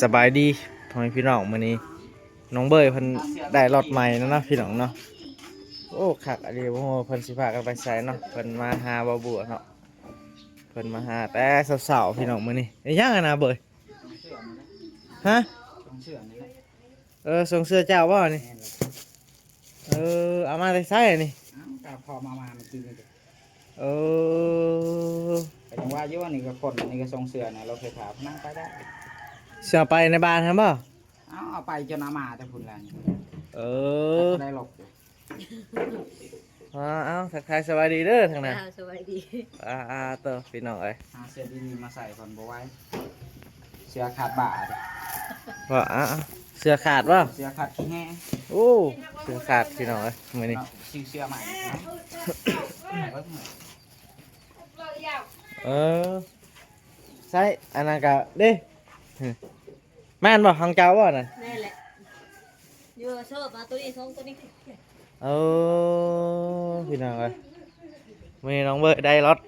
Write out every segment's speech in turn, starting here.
ສະບາຍດີພໍ່ແມ່ພີ່ນ້ອງ ມື້ນີ້ນ້ອງເບີຍເພິ່ນໄດ້ລົດໃໝ່ແລ້ວເນາະພີ່ນ້ອງເນາະ. ໂອ້ ຄັກອີ່ຫຼີ ບໍ່ຮູ້ວ່າເພິ່ນຊິພາກັນໄປໃສເນາະ. ເພິ່ນມາຫາບ່າວບົວເນາະ ເພິ່ນມາຫາແຕ່ເຊົ້າໆ ພີ່ນ້ອງ ມື້ນີ້. ເຮັດຫຍັງຫັ້ນນະເບີຍ? ຮະ? ເອີ ສົ່ງເສື້ອເຈົ້າບໍ່ນີ້? ເອີ ເອົາມາແຕ່ໃສອັນນີ້? ເອົາ ກໍພໍ່ມາ ມາເມື່ອກີ້ນີ້. ເອີ ກໍຍັງວ່າຢູ່ ອັນນີ້ກໍຄົນ ອັນນີ້ກໍສົ່ງເສື້ອນະ ລົດໄຟຟ້າພະນັງໄປໄດ້. ເສື້ອໄປໃນບ້ານຫັ້ນບໍ່? ເອົາ ເອົາໄປຈົນເອົາມາແຕ່ພຸ້ນແຫຼະ. ເອີ ໄດ້ລົດຢູ່. ເອົາ ເອົາ ທັກທາຍສະບາຍດີເດີທາງນັ້ນ. ເຈົ້າ ສະບາຍດີ. ອ່າໆ ໂຕ ພີ່ນ້ອງເອີຍ ຫາເສື້ອດີໆມາໃສ່ກ່ອນ ບໍ່ໄຫວ. ເສື້ອຂາດບ່າເດ້. ວ່າ ອ່າ ເສື້ອຂາດບໍ່? ເສື້ອຂາດຂີ້ແຮງ. ໂອ້ ເສື້ອຂາດພີ່ນ້ອງເອີຍ ມື້ນີ້ ເນາະ ຊື້ເສື້ອໃໝ່ເນາະ. ເອີ ໃສ່ ອັນນັ້ນກະເດ້ ແມ່ນບໍ່? ຂອງເຈົ້າບໍ່ນັ້ນ? ແມ່ນແຫຼະ ຢູ່ ເຊີບເອົາໂຕນີ້ ສອງໂຕນີ້. ເອີ ພີ່ນ້ອງເອີຍ ມື້ນີ້ນ້ອງເບີຍໄດ້ລົດ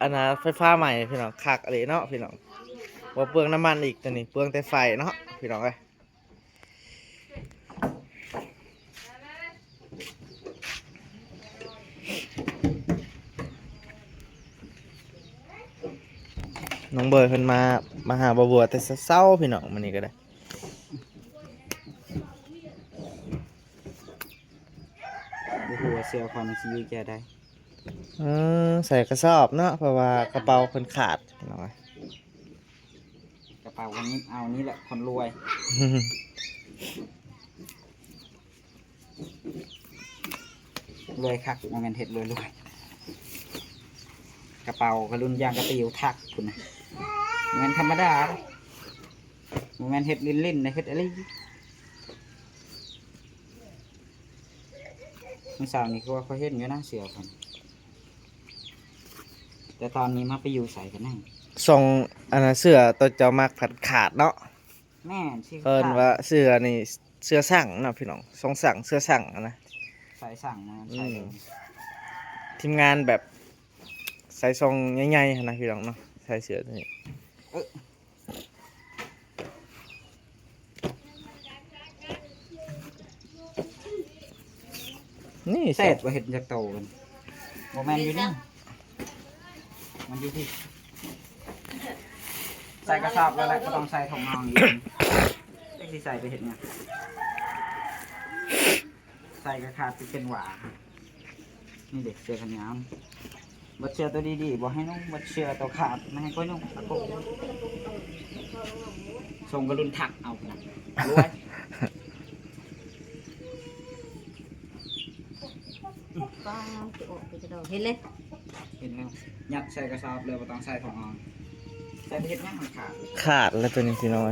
ອັນນ່າ ໄຟຟ້າໃໝ່ພີ່ນ້ອງ. ຄັກອີ່ຫຼີເນາະພີ່ນ້ອງ ບໍ່ເປືອງນ້ຳມັນອີກ ໂຕນີ້ເປືອງແຕ່ໄຟເນາະພີ່ນ້ອງເອີຍ. ນ້ອງເບີຍເພິ່ນມາ ມາຫາບ່າວບົວແຕ່ເຊົ້າໆ ພີ່ນ້ອງ ມື້ນີ້ກໍໄດ້. ບໍ່ຮູ້ວ່າເສື້ອຂ້ອຍມັນຊິຢູ່ແຈໃດ. ເອີ ໃສ່ກະສອບເນາະ ເພາະວ່າກະເປົາເພິ່ນຂາດພີ່ນ້ອງ. ກະເປົາກໍຫຍິບເອົານີ້ແຫຼະ ຄົນລວຍ. ລວຍຄັກ ບໍ່ແມ່ນເຮັດລວຍໆ. ກະເປົາກໍລຸ້ນຢ່າງກະຕິວທັກພຸ້ນນະ ບໍ່ແມ່ນທຳມະດາ. ບໍ່ແມ່ນເຮັດຫຼິ້ນໆ ໄດ້ເຮັດອີ່ຫຼີ. ມື້ເຊົ້ານີ້ຄືວ່າຂ້ອຍເຫັນຢູ່ນະ ເສື້ອເພິ່ນ ແຕ່ຕອນນີ້ມາໄປຢູ່ໃສກັນແນ່? ສອງ ອັນນ່າ ເສື້ອໂຕເຈົ້າມັກພັດຂາດເນາະ. ແມ່ນ ເອີ້ນວ່າເສື້ອນີ້ ເສື້ອສັງເນາະພີ່ນ້ອງ ສອງສັງ ເສື້ອສັງຫັ້ນນະ ສາຍສັງນະ. ອືມ ໃສ່ເດີມ ທີມງານແບບໃສ່ຊ່ອງໃຫຍ່ໆ ຫັ້ນນະພີ່ນ້ອງເນາະ ໃສ່ເສື້ອໂຕນີ້. ເອີ ນີ້ເສດວ່າເຮັດຈັກໂຕກັນ ບໍ່ແມ່ນຢູ່ນີ້ ມັນຢູ່ພີ້. ໃສ່ກະສອບແລ້ວແຫຼະ ບໍ່ຕ້ອງໃສ່ຖົງນອງອີກ. ຈັກຊິໃສ່ໄປເຮັດຫຍັງ ໃສ່ກະຂາດຊິເປັນຫວາ. ນີ້ເດ ເສື້ອແຂນຍາວ ບັດເສື້ອໂຕດີໆ ບໍ່ໃຫ້ນຸ່ງ ບັດເສື້ອໂຕຂາດມາໃຫ້ຂ້ອຍນຸ່ງ. ສົ່ງກະລຸ້ນທັກເອົານະ ລວຍ. ປ້າ ຄືອອກໄປແຕ່ດອກ ເຫັນເລີຍ ເຫັນແລ້ວ. ຍັດໃສ່ກະສອບເລີຍ ບໍ່ຕ້ອງໃສ່ຖົງອອກ. ໃສ່ໄປເຮັດຫຍັງມັນຂາດ? ຂາດແລ້ວໂຕນີ້ພີ່ນ້ອງ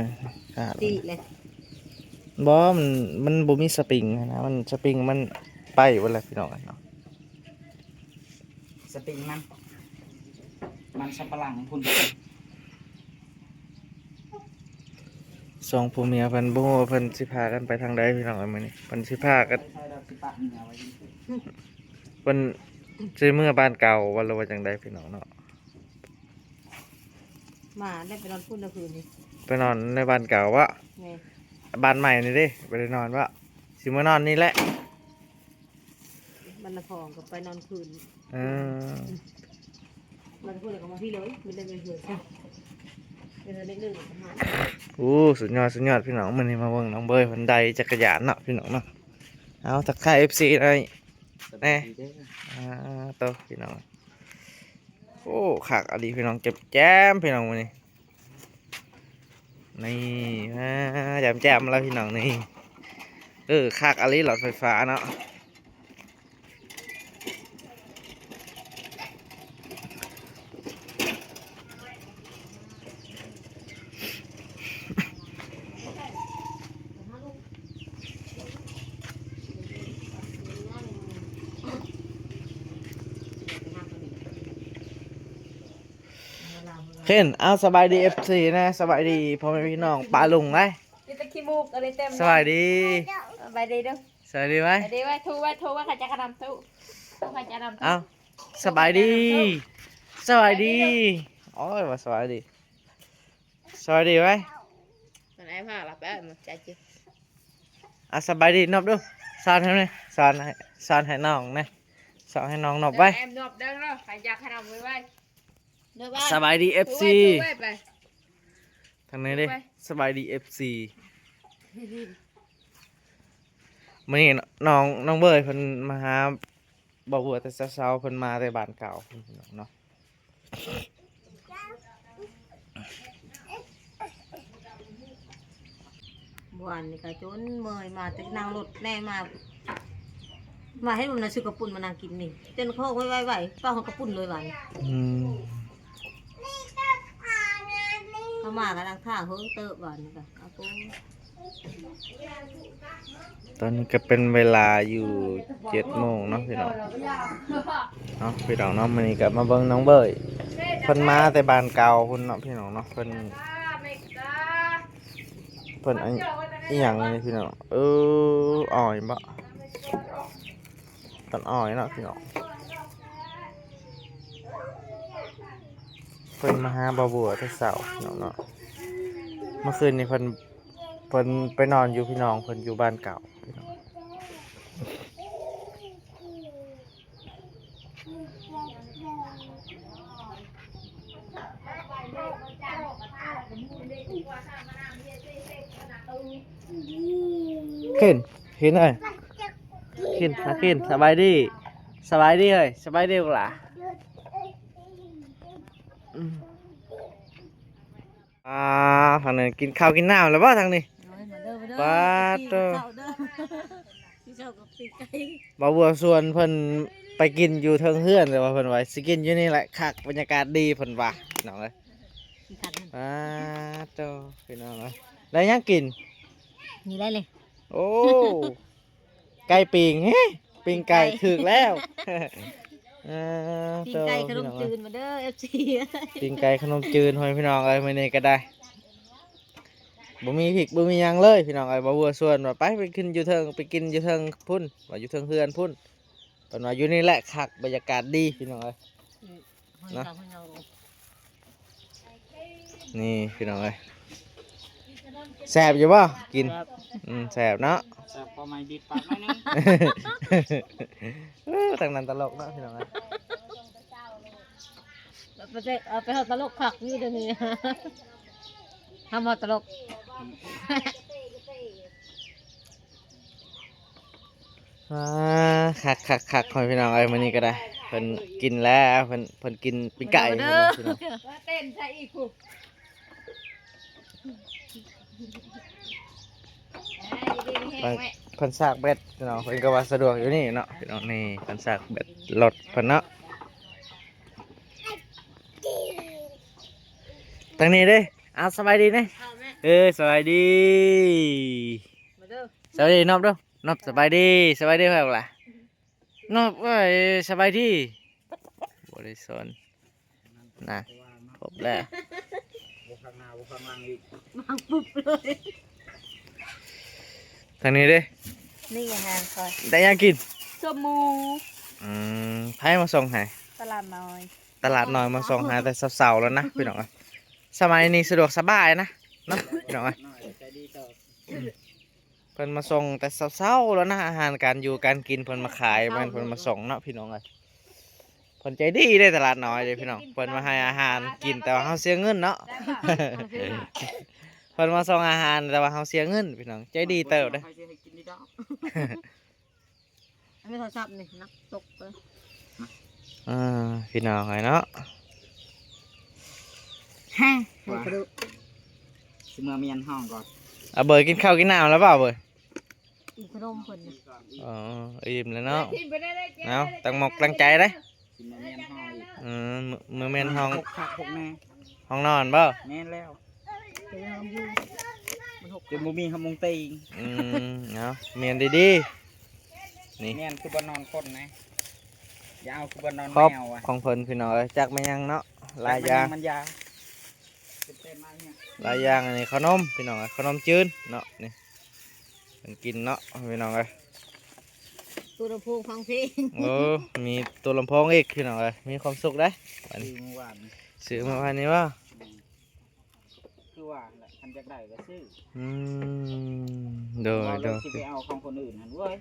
ຂາດ ຕິເລີຍ. ບໍ່ ມັນ ມັນບໍ່ມີສະປຣິງຫັ້ນນະ ມັນ ສະປຣິງມັນໄປເບິດແລ້ວພີ່ນ້ອງເນາະ. ສະປຣິງມັນ ມັນສຳປະຫຼັງພຸ້ນ. ສອງຜົວເມຍເພິ່ນບໍ່ຮູ້ວ່າເພິ່ນຊິພາກັນໄປທາງໃດພີ່ນ້ອງເອີຍ. ມື້ນີ້ເພິ່ນຊິພາກັນ ເພິ່ນຊິເມືອບ້ານເກົ່າບໍ່ ຫຼືວ່າຈັ່ງໃດພີ່ນ້ອງເນາະ? ມາໄດ້ໄປນອນພຸ້ນລະຄືນນີ້ ໄປນອນໃນບ້ານເກົ່າເບາະ? ແມ່ນ. ບ້ານໃໝ່ນີ້ເດ້ ບໍ່ໄດ້ນອນເບາະ? ຊິມານອນນີ້ແຫຼະ. ບ້ານນະຄອນກໍໄປນອນຄືນ. ເອີ ບ້ານນະຄອນກໍມາພີ້ເລີຍ ມີແຕ່ໄປເຮືອນຊະ ໄປເຮືອນເລັກໜຶ່ງ. ໂອ້ ສຸດຍອດ ສຸດຍອດພີ່ນ້ອງ. ມື້ນີ້ມາເບິ່ງນ້ອງເບີຍເພິ່ນໄດ້ຈັກກະຍານເນາະພີ່ນ້ອງເນາະ. ເອົາ ທັກທາຍເອັບຊີໜ່ອຍແດ່. ອ່າ ໂຕພີ່ນ້ອງ ໂອ້ ຄັກອີ່ຫຼີພີ່ນ້ອງ ແຈ່ມໆ ພີ່ນ້ອງມື້ນີ້. ນີ້ ອ່າ ແຈ່ມໆ ແລ້ວພີ່ນ້ອງນີ້. ເອີ ຄັກອີ່ຫຼີລົດໄຟຟ້າເນາະ. ເຫັນ ເອົາ ສະບາຍດີ ເອັບຊີ ນະ ສະບາຍດີພໍ່ແມ່ພີ່ນ້ອງປ້າລຸງໄດ໋. ມີແຕ່ຂີ້ມູກ ອັນນີ້ເຕັມ ສະບາຍດີ ສະບາຍດີເດີ ສະບາຍດີໄວ້ ສະບາຍດີໄວ້ ໂທໄວ້ ໂທໄວ້ ໃຜຈະກະນຳຕູ້ ໃຜຈະນຳຕູ້. ເອົາ ສະບາຍດີ ສະບາຍດີ ໂອ້ຍ ວ່າສະບາຍດີ ສະບາຍດີໄວ້. Em ha, là bé mà chạy chứ. ອ່ະ ສະບາຍດີນອບດູ ສອນໃຫ້ແດ່ ສອນໃຫ້ ສອນໃຫ້ນ້ອງແດ່ ສອນໃຫ້ນ້ອງນອບໄວ້. Em nộp đơn rồi, phải giặtให้เราvơi vơi. Nộp ສະບາຍດີ ເອັຟຊີ vơi vơi. ທາງນີ້ເດ້ vơi vơi. ສະບາຍດີ ເອັຟຊີ ມື້ນີ້ນ້ອງ ນ້ອງເບີຍເພິ່ນມາຫາ ບໍ່າບົວແຕ່ເຊົ້າໆ ເພິ່ນມາແຕ່ບ້ານເກົ່າເນາະ. ວານນີ້ກໍຈົນເມື່ອຍ ມາແຕ່ນັ່ງລົດແດ່ມາ ມາເຮັດບຸນນະ ຊື້ກະປຸ້ນມານັ່ງກິນນີ້ ເຕັ້ນຄອກໄວໆ ເປົ່າເອົາກະປຸ້ນເລີຍວານ. ອືມ ເຂົ້າມາກໍນັ່ງຖ້າເຫິງເຕີບວານນີ້ກໍ ເອົາໂກ ຕອນນີ້ກໍເປັນເວລາຢູ່ເຈັດໂມງເນາະພີ່ນ້ອງເນາະ. ພີ່ນ້ອງເນາະ ມື້ນີ້ກໍມາເບິ່ງນ້ອງເບີຍ ເພິ່ນມາແຕ່ບ້ານເກົ່າພຸ້ນເນາະພີ່ນ້ອງເນາະ. ເພິ່ນ ເພິ່ນ ອັນ ອີ່ຫຍັງນີ້ພີ່ນ້ອງ ເອີ ອ້ອຍບໍ ຕົ້ນອ້ອຍເນາະພີ່ນ້ອງ. ເພິ່ນມາຫາບໍ່າບົວແຕ່ເຊົ້າເນາະ ເນາະ ເມື່ອຄືນນີ້ເພິ່ນ ເພິ່ນໄປນອນຢູ່ພີ່ນ້ອງເພິ່ນຢູ່ບ້ານເກົ່າພີ່ນ້ອງ. ເຂັນ ເຂັນເອີຍ ເຂັນ ເຂັນ ສະບາຍດີ ສະບາຍດີເອີຍ ສະບາຍດີລູກຫຼາ. ອືມ ອ່າ ທາງນີ້ກິນເຂົ້າກິນນ້ຳແລ້ວບໍ່ທາງນີ້? ໂອ້ຍ ມາເດີ ມາເດີ ປາດໂທ້ ກິນເຂົ້າເດີ ກິນເຂົ້າກັບປີກໄກ່. ບ່າວບົວຊວນເພິ່ນໄປກິນຢູ່ເທິງເຮືອນ ແຕ່ວ່າເພິ່ນວ່າຊິກິນຢູ່ນີ້ແຫຼະ ຄັກ ບັນຍາກາດດີເພິ່ນວ່າ ພີ່ນ້ອງເອີຍ ຄັກ. ປາດໂທ້ ພີ່ນ້ອງເອີຍ ໄດ້ຫຍັງກິນ? ນີ້ໄດ້ເລີຍ ໂອ້ ໄກ່ປີ້ງ ເຮ ປີ້ງໄກ່ ປີ້ງໄກ່ ຖືກແລ້ວ ເອີ ປີ້ງໄກ່ ໂທ້ ຂະໜົມຈືນ ພີ່ນ້ອງເອີຍ ມາເດີ ເອັຟຊີ ປີ້ງໄກ່ຂະໜົມຈືນ ພໍ່ແມ່ພີ່ນ້ອງເອີຍ. ມື້ນີ້ກໍໄດ້ ບໍ່ມີພິກບໍ່ມີຫຍັງເລີຍ ພີ່ນ້ອງເອີຍ. ບ່າວບົວຊວນວ່າໄປ ໄປກິນຢູ່ເທິງ ໄປກິນຢູ່ເທິງພຸ້ນ ວ່າຢູ່ເທິງເຮືອນພຸ້ນ ເພິ່ນວ່າຢູ່ນີ້ແຫຼະຄັກ ບັນຍາກາດດີ ພີ່ນ້ອງເອີຍ ເນາະ. ນີ້ພີ່ນ້ອງເອີຍ ແຊບຢູ່ບໍ່? ກິນ ແຊບ ອືມ ແຊບເນາະ ແຊບພໍໄໝ້ບິດປາກໜ້ອຍໜຶ່ງ. ເອີ ທາງນັ້ນຕະຫຼົກເນາະ ພີ່ນ້ອງເອີຍ ເອົາໄປເອົາໄປເຮົາຕະຫຼົກຄັກຢູ່ດຽວນີ້ ທຳເຮົາຕະຫຼົກ. ອາ ຄັກໆໆ ພໍ່ແມ່ພີ່ນ້ອງເອີຍ ມື້ນີ້ກໍໄດ້ ເພິ່ນກິນແລ້ວ ເພິ່ນ ເພິ່ນກິນປີ້ງໄກ່ ມາເດີ ພີ່ນ້ອງ ເຕັ້ນໃສ່ອີກພຸ້ນ ເພິ່ນ ເພິ່ນຊາກແບັດ ພີ່ນ້ອງ ເພິ່ນກໍວ່າສະດວກຢູ່ນີ້ເນາະ ພີ່ນ້ອງ. ນີ້ເພິ່ນຊາກແບັດລົດເພິ່ນເນາະ ທາງນີ້ເດ້. ອ້າວ ສະບາຍດີເດ້ ເອີ ສະບາຍດີ ມາເດີ ສະບາຍດີນອບເດີ. ນອບ ສະບາຍດີ ສະບາຍດີ ພໍ່ຫຼ້າ ນອບເອີຍ ສະບາຍດີ ບໍ່ໄດ້ສອນນະ ພົບແລ້ວ ບໍ່ຂ້າງໜ້າບໍ່ຂ້າງຫຼັງອີກ ວາງປຸບເລີຍ. ທາງນີ້ເດ້ ນີ້ອາຫານຂ້ອຍ ໄດ້ຫຍັງກິນ? ສົ້ມໝູ. ອືມ ໃຜມາສົ່ງໃຫ້? ຕະຫຼາດນ້ອຍ ຕະຫຼາດນ້ອຍມາສົ່ງໃຫ້ແຕ່ເຊົ້າໆ ແລ້ວນະ ພີ່ນ້ອງເອີຍ. ສະໄໝນີ້ສະດວກສະບາຍນະເນາະ ພີ່ນ້ອງເອີຍ ໃຈດີເຈົ້າ. ເພິ່ນມາສົ່ງແຕ່ເຊົ້າໆ ແລ້ວນະ ອາຫານການຢູ່ການກິນເພິ່ນມາຂາຍ ແມ່ນເພິ່ນມາສົ່ງເນາະ ພີ່ນ້ອງເອີຍ. ເພິ່ນໃຈດີເດ້ ຕະຫຼາດນ້ອຍເດ້ ພີ່ນ້ອງ ເພິ່ນມາໃຫ້ອາຫານກິນ ແຕ່ວ່າເຮົາເສຍເງິນເນາະ. ເພິ່ນມາສົ່ງອາຫານ ແຕ່ວ່າເຮົາເສຍເງິນ ພີ່ນ້ອງ ໃຈດີເຕີບເດ້. ອັນນີ້ໂທລະສັບນີ້ ໜັກຕົກເລີຍ ອ່າ ພີ່ນ້ອງເອີຍເນາະ. ຮະ ໃຫ້ກະດູກ ຊິເມືອມຽນຫ້ອງກ່ອນ. ອາເບີຍ ກິນເຂົ້າກິນນ້ຳແລ້ວບໍ່ເບີຍ? ກິນຂະໜົມເພິ່ນນະ. ອໍ ອີ່ມແລ້ວເນາະ. ເອົາ ຕັ້ງໝົກຕັ້ງໃຈເດ້. ຊິເມືອມຽນຫ້ອງອີກ. ເອີ ເມືອມຽນຫ້ອງ ຄັກໆ ພວກແມ່ ຫ້ອງນອນບໍ່? ແມ່ນແລ້ວ. ຈົນບໍ່ມີຫາມຸງຕີງ. ອືມ ເອົາ ແມ່ນດີໆ ນີ້ ແມ່ນຄືບ່ອນນອນຄົນນະ ຢ່າເອົາຄືບ່ອນນອນແມວ. ຂອງເພິ່ນ ພີ່ນ້ອງເອີຍ ຈັກແມ່ນຫຍັງເນາະ ຫຼາຍຢ່າງ ມັນຢາວ ຫຼາຍຢ່າງ. ອັນນີ້ຂະໜົມ ພີ່ນ້ອງເອີຍ ຂະໜົມຈືນເນາະ ນີ້ ເພິ່ນກິນເນາະ ພີ່ນ້ອງເອີຍ. ຕູ້ລຳໂພງຟັງເພງ ໂອ້ ມີຕູ້ລຳໂພງອີກ ພີ່ນ້ອງເອີຍ ມີຄວາມສຸກເດ້. ອັນນີ້ ຊື້ມື້ວານນີ້ ຊື້ມື້ວານນີ້ບໍ່? ອືມ. ຄືວ່າຫັ້ນແຫຼະ ຄັນຢາກໄດ້ກໍຊື້. ອືມ ໂດຍ ວ່າ ໂດ ລາວ ຍ ຊິໄປເອົາຂອງຄົນອື່ນຫັ້ນເວີຍ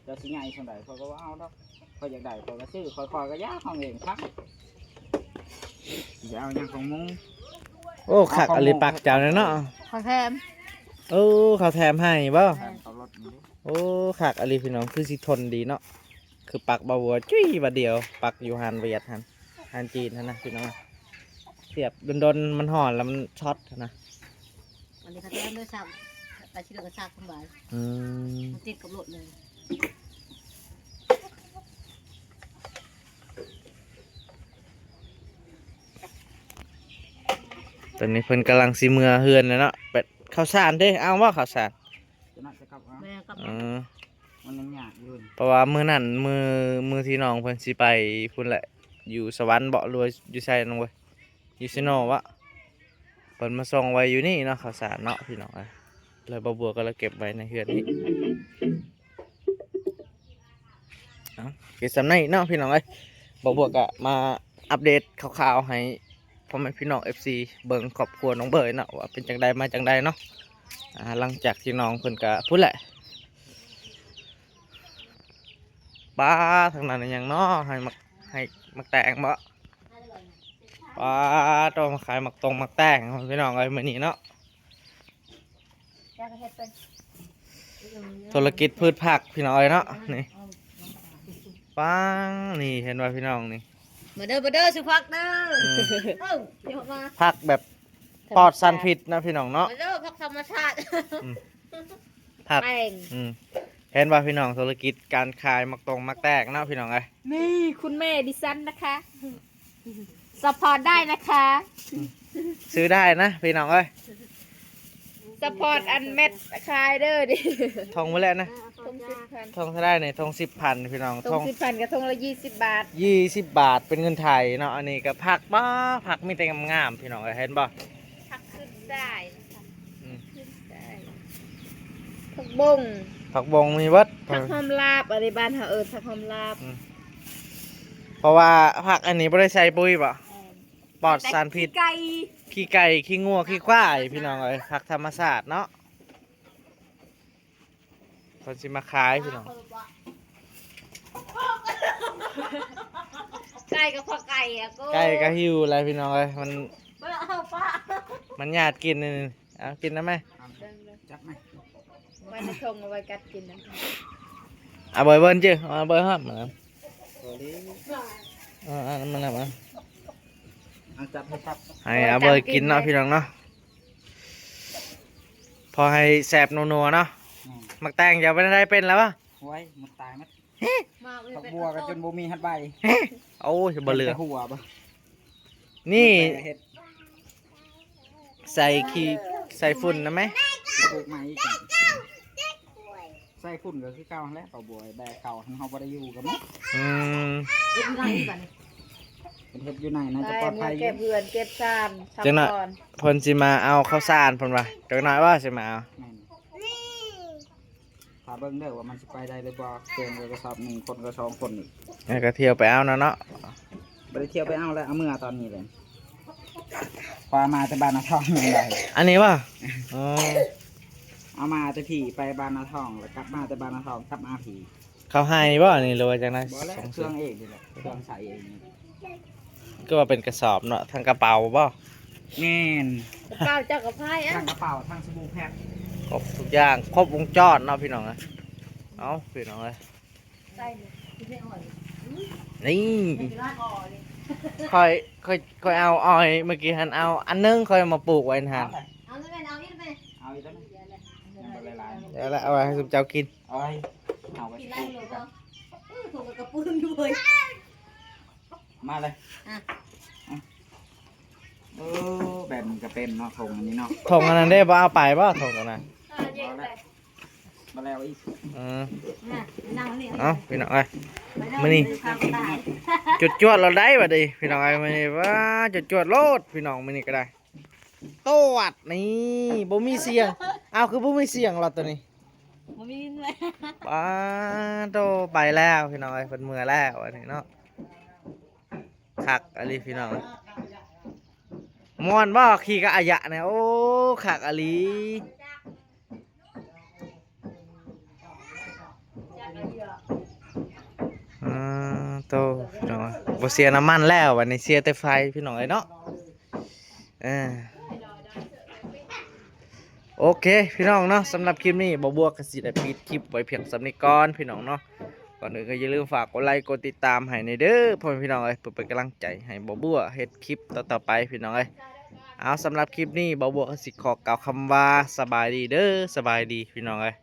ລາວຊິໃຫຍ່ສ່ຳໃດ ຂ້ອຍກໍບໍ່ເອົາດອກ. ຂ້ອຍຢາກໄດ້ ຂ້ອຍກໍຊື້ ຂ້ອຍໆກໍຢາກຂອງເອງຄັກ ຊິເອົາຫຍັງຂອງໝູ່. ໂອ້ ຄັກອີ່ຫຼີ ເອົາຂອງໝູ່ ປັກເຈົ້າແນ່ເນາະ. ເຂົາແຖມ. ໂອ້ ເຂົາແຖມໃຫ້ບໍ່? ແຖມເຂົ້າລົດນີ້. ໂອ້ ຄັກອີ່ຫຼີພີ່ນ້ອງ ຄືຊິທົນດີເນາະ. ຄືປັກບ່າວບົວຈຸ້ຍບາດດຽວ ປັກຢູ່ຮ້ານຫວຽດຫັ້ນ ຮ້ານຈີນຫັ້ນນະພີ່ນ້ອງ. ສຽບດົນໆ ມັນຮ້ອນແລ້ວມັນຊັອດຫັ້ນນະ. ອັນນີ້ເຂົາແຖມໂດຍຊ້ຳ ແຕ່ຊິເລືອກກໍຊັກສະບາຍ. ອືມ ມັນຕິດກັບລົດເລີຍ. ຕອນນີ້ເພິ່ນກຳລັງຊິເມືອເຮືອນແລ້ວເນາະ. ເປັດ ເຂົ້າສານເດ້ ເອົາບໍ່ເຂົ້າສານ? ຈະໜ້ອຍຈະກັບເອົາ. ແມ່ນກັບ ເອີ ມັນຍັງຍາກຢູ່. ເພາະວ່າມື້ນັ້ນ ມື້ ມື້ທີ່ນ້ອງເພິ່ນຊິໄປພຸ້ນແຫຼະ ຢູ່ສະຫວັນເບາະ ຫຼືວ່າຢູ່ໃສນ້ອງເວີຍ? ຢູ່ເຊໂນເບາະ. ເພິ່ນມາສົ່ງໄວ້ຢູ່ນີ້ເນາະ ເຂົ້າສານເນາະພີ່ນ້ອງເອີຍ. ແລ້ວບ່າວບົວກໍເລີຍເກັບໄວ້ໃນເຮືອນນີ້. ເອົາ ເກັບສ່ຳໃດເນາະພີ່ນ້ອງເອີຍ. ບ່າວບົວກໍມາອັບເດດຂ່າວໆໃຫ້ພໍ່ແມ່ພີ່ນ້ອງເອັຟຊີເບິ່ງຄອບຄົວນ້ອງເບີຍເນາະ ວ່າເປັນຈັ່ງໃດມາຈັ່ງໃດເນາະ. ອ່າ ຫຼັງຈາກທີ່ນ້ອງເພິ່ນກໍພຸ້ນແຫຼະ ປ້າ ທາງນັ້ນອີຫຍັງເນາະ ໃຫ້ໝາກ ໃຫ້ໝາກແຕງເບາະ. ປ້າ ຕ້ອງມາຂາຍໝາກຕົງໝາກແຕງພີ່ນ້ອງເອີຍ ມື້ນີ້ເນາະ. ທຸລະກິດພືດຜັກພີ່ນ້ອງເອີຍເນາະ ນີ້ ປັງ ນີ້ເຫັນບໍ່ພີ່ນ້ອງນີ້. ມາເດີ ມາເດີ ຊື້ຜັກເດີ. ອືມ ເອີ ເດີມາ ຜັກແບບປອດສານພິດນະພີ່ນ້ອງເນາະ. ມາເດີ ຜັກທຳມະຊາດ. ອືມ ຜັກ ແຕງ ອືມ ເຫັນບໍ່ພີ່ນ້ອງ ທຸລະກິດການຂາຍໝາກຕົງໝາກແຕງເນາະພີ່ນ້ອງເອີຍ. ນີ້ຄຸນແມ່ດິສັນນະຄະ ຊັບພອດໄດ້ນະຄະ. ຊື້ໄດ້ນະພີ່ນ້ອງເອີຍ. ຊັບພອດອັນແມັດຂາຍເດີນີ້. ຖົງເທົ່າໃດນະ? ຖົງສິບພັນ. ຖົງເທົ່າໃດນີ້? ຖົງສິບພັນພີ່ນ້ອງ. ຖົງສິບພັນກັບຖົງລະຍີ່ສິບບາດ. ຍີ່ສິບບາດເປັນເງິນໄທເນາະ. ອັນນີ້ກໍຜັກ ປ້າ ຜັກມີແຕ່ງາມໆ ພີ່ນ້ອງເອີຍ ເຫັນບໍ່? ຜັກຂຶ້ນໄດ້. ອືມ ຜັກບຸ້ງ ຜັກບົງມີເບິດ. ຜັກຫອມລາບ ອັນນີ້ບ້ານເຮົາເອີ້ນຜັກຫອມລາບ. ອືມ ເພາະວ່າຜັກອັນນີ້ບໍ່ໄດ້ໃສ່ປຸ໋ຍເບາະ. ແມ່ນ ປອດສານພິດ. ແຕ່ຂີ້ໄກ່ ຂີ້ໄກ່ ຂີ້ງົວ ຂີ້ຄວາຍ ພີ່ນ້ອງເອີຍ ຜັກທຳມະຊາດເນາະ. ເພິ່ນຊິມາຂາຍພີ່ນ້ອງ. ໄກ່ກັບພໍ່ໄກ່ອະ ໄກ່ກໍຫິວແຫຼະພີ່ນ້ອງເອີຍ. ມັນ ເບິ່ງ ເອົາປາ ມັນຍາດກິນນີ້. ເອົາກິນນຳແມ່. ເອົາ ຈັບມາ ໄວ້ໃນຖົງ ເອົາໄວ້ກັດກິນນະ. ເອົາເບີຍເບິ່ງເຈົ້ ເອົາເບີຍຫອມມາ. ເອີ ເອົາ ເອົາ ມັນນຳມາ ເອົາ ຈັບໃຫ້ ຈັບ ໃຫ້ອາເບີຍກິນເນາະພີ່ນ້ອງເນາະ. ພໍໃຫ້ແຊບນົວໆເນາະ. ອືມ ໝາກແຕງເຈົ້າເປັນໃດ ເປັນແລ້ວບໍ່? ໂອ້ຍ ໝົດຕາຍໝົດ. ມາເອົາ ຜັກບົວກໍຈົນບໍ່ມີຮັດໃບ. ໂອ້ຍ ບໍ່ເຫຼືອ ເປັນແຕ່ຫົວບໍ່. ນີ້ ໝົດແຕ່ເຮັດ ໃສ່ຂີ້ ໃສ່ຝຸ່ນນຳແມ. ຊິປູກໃໝ່ອີກ. ໃສ່ຝຸ່ນກໍຄືເກົ່າຫັ້ນແຫຼະ ປາບົວແບກເຂົ້າ ຄັນເຮົາບໍ່ໄດ້ຢູ່ກໍແມ່ນ. ອືມ ເຮັດຢູ່ໃນ ບັດນີ້ ເພິ່ນເຮັດຢູ່ໃນໜ້າຈະປອດໄພຢູ່. ເກັບເຮືອນເກັບຊານ ພັກຜ່ອນ. ເພິ່ນຊິມາເອົາເຂົ້າສານເພິ່ນວ່າ ຈັກໜ້ອຍວ່າຊິມາເອົາ. ແມ່ນ ຖ້າເບິ່ງເດີວ່າມັນຊິໄປໄດ້ຫຼືບໍ່ ເຄື່ອງກໍກະສອບໜຶ່ງ ຄົນກໍສອງຄົນອີກ. ແລ້ວກໍທ່ຽວໄປເອົານະເນາະ. ບໍ່ໄດ້ທ່ຽວໄປເອົາແລ້ວ ເອົາເມືອຕອນນີ້ເລີຍ. ຄວ້າມາແຕ່ບ້ານນາທອງຍັງໄດ້. ອັນນີ້ບໍ່? ອໍ ເອົາມາແຕ່ພີ້ໄປບ້ານນາທອງ ແລ້ວກັບມາແຕ່ບ້ານນາທອງ ກັບມາພີ້. ເຂົາໃຫ້ບໍ່ນີ້ ຫຼືວ່າຈັ່ງໃດ? ບໍ່ແລ້ວ ເຄື່ອງເອງນີ້ແຫຼະ ເຄື່ອງໃຊ້ເອງນີ້. ຄືວ່າເປັນກະສອບເນາະ ທັງກະເປົາບໍ່? ແມ່ນ ກະເປົາເຈົ້າກໍພາຍ ທັງກະເປົາ ທັງສະບູແພັດ ຄົບທຸກຢ່າງ ຄົບວົງຈອນເນາະພີ່ນ້ອງເອີຍ. ເອົ້າ ພີ່ນ້ອງເອີຍ ໃສ່ນີ້ ນີ້ ຂ້ອຍ ຂ້ອຍ ຂ້ອຍເອົາອ້ອຍ ເມື່ອກີ້ຫັ້ນເອົາອັນໜຶ່ງ ຂ້ອຍເອົາມາປູກໄວ້ຫັ້ນ. ເອົາແມ່ນ ເອົາອີກແມ່ ເອົາອີກແລ້ວ ຍັງບໍ່ໄດ້ຫຼາຍ. ເອົາລະ ເອົາໄວ້ໃຫ້ຊຸມເຈົ້າກິນ. ເອົາໄວ້ ເອົາໄວ້ ກິນໄດ້ເລີຍບໍ່? ເອີ ຖົງກະປຶ້ງດ້ວຍ. ມາເລີຍ ອ່ະ ເອີ ແບບນີ້ກໍເປັນເນາະ ຖົງອັນນີ້ເນາະ. ຖົງອັນນັ້ນເດ້ ບໍ່ເອົາໄປບໍ່ ຖົງອັນນັ້ນ? ເອີ ແຍກໄປ ມາແລ້ວອີກ. ເອີ ເອົາພີ່ນ້ອງເອີຍ ມື້ນີ້ຈວດໆ ລະໄດ້ບັດນີ້ພີ່ນ້ອງເອີຍ. ມື້ນີ້ວ້າ ຈວດໆ ໂລດພີ່ນ້ອງ ມື້ນີ້ກໍໄດ້ ຕວດ ນີ້ ບໍ່ມີສຽງ. ອ້າວ ຄືບໍ່ມີສຽງລະໂຕນີ້? ບໍ່ມີແລ້ວ ປ້າໂຕ ໄປແລ້ວພີ່ນ້ອງເອີຍ ເພິ່ນເມືອແລ້ວອັນນີ້ເນາະ. ຄັກອີ່ຫຼີພີ່ນ້ອງ. ມ່ວນບໍ່ຂີ່ກັບອາຍະນີ້? ໂອ້ ຄັກອີ່ຫຼີ. ອ່າ ໂຕ ພີ່ນ້ອງ ບໍ່ເສຍນ້ຳມັນແລ້ວ ບັດນີ້ເສຍແຕ່ໄຟ ພີ່ນ້ອງເອີຍເນາະ. ເອີ ໂອເຄ ພີ່ນ້ອງເນາະ, ສຳລັບຄລິບນີ້ ບ່າວບົວກໍຊິໄດ້ປິດຄລິບໄວ້ພຽງສ່ຳນີ້ກ່ອນ ພີ່ນ້ອງເນາະ. ກ່ອນອື່ນກໍຢ່າລືມຝາກກົດໄລກົດຕິດຕາມໃຫ້ແດ່ເດີ ພໍ່ແມ່ພີ່ນ້ອງເອີຍ, ເພື່ອເປັນກຳລັງໃຈໃຫ້ບ່າວບົວເຮັດຄລິບຕໍ່ໆໄປ ພີ່ນ້ອງເອີຍ. ເອົາ ສຳລັບຄລິບນີ້ ບ່າວບົວກໍຊິຂໍກ່າວຄຳວ່າ ສະບາຍດີເດີ ສະບາຍດີ ພີ່ນ້ອງເອີຍ.